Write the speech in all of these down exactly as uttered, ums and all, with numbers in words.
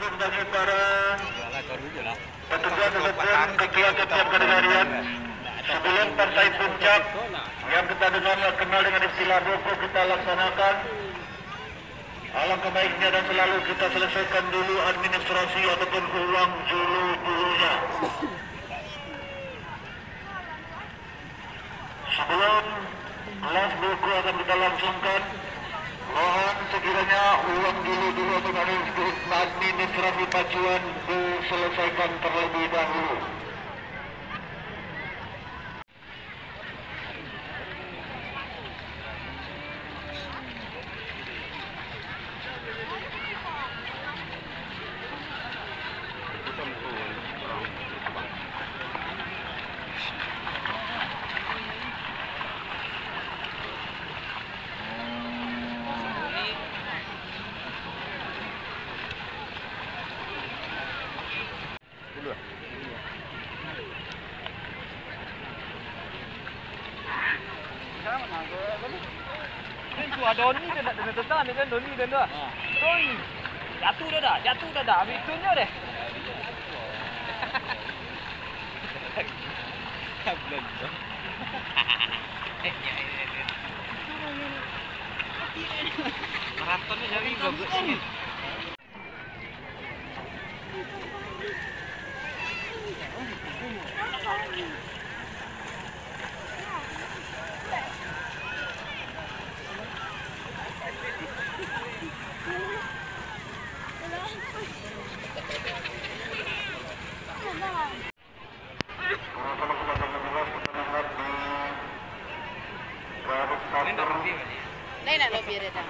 Bagi para petugas ataupun ketua-ketua kadek harian, sebelum partai puncak yang kita dengar kenal dengan istilah rokok kita laksanakan, alangkah baiknya dan selalu kita selesaikan dulu administrasi ataupun uang julu-julunya. Sebelum kelas buku akan kita langsungkan, mohon sekiranya uang dulu-dulu atau administrasi pacuan diselesaikan terlebih dahulu. Itu ada Doni tu, nak dengar tentang ni kan, Doni dan tu. Doni. Jatuh dah dah, jatuh dah dah. Habis tu nyo deh. Maraton ni jadi bagus ni. Lain nak lebih ada tak?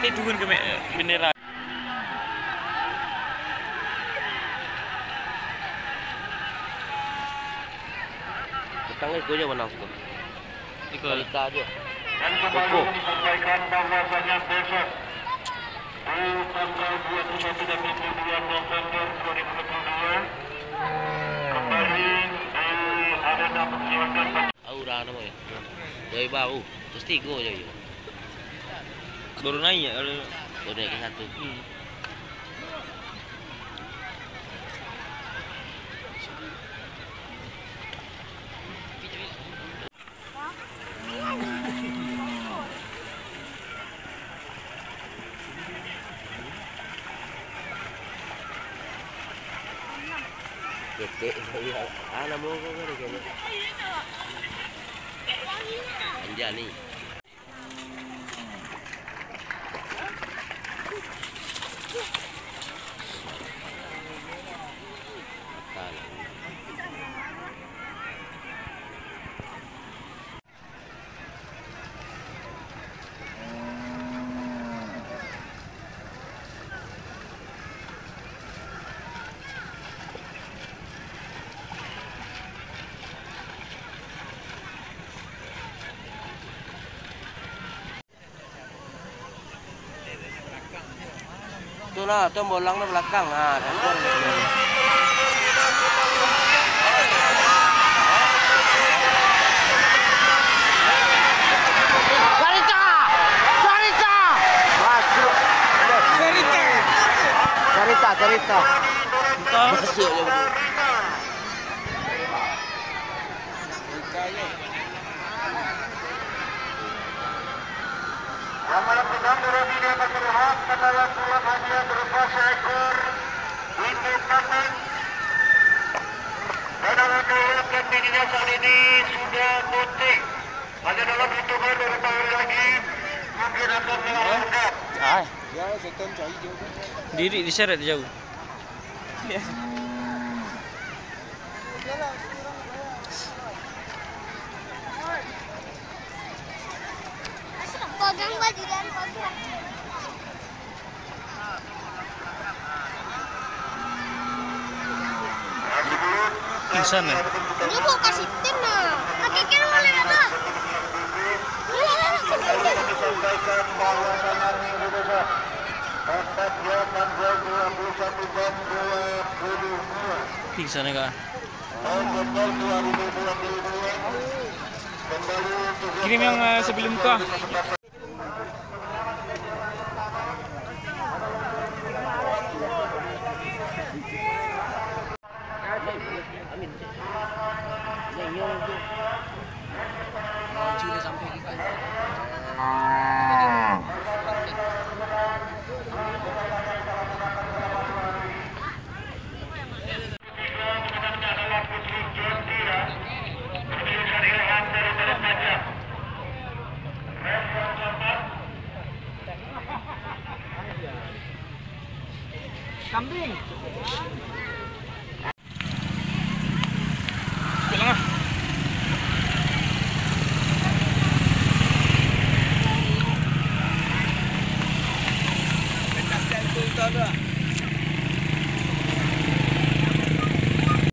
Eh, turun ke me-, bendera. Petang iko je menang tu. Iko. Balita je. Dan kembali disampaikan bahwasanya besok di tanggal dua puluh satu dan dua puluh dua November dua ribu dua puluh dua, kembali di arena persilakan. Aura namo yo? Doi baru. Terus tigo je yo. Baru naik ya kalau. Baru naik ke satu. Hmm. Ketek, ah, namo ko kan kene. Anjani. Tu lah, tu bolang tu balakang. Ha, campur. Sarita! Sarita! Masuk. Sarita! Sarita, Sarita. Masuk je. Yang malam petang, Rodi dia pakai rehat, kena yang pulang hadiah berupa seekor bintang. Dan awak kalian, kambingnya saat ini sudah mati. Hanya dalam hitungan beberapa hari lagi, mungkin akan melahirkan. Ai. Diri diseret jauh. Pegang baju dan pegang. Pingsan, eh? Dia mau kasih tim, nah. Pakai kira boleh ada. Pingsan, eh, kak? Kirim yang, eh, sebelum kah? Kambing. Cukup lah. Kasihan tu, tu, tu.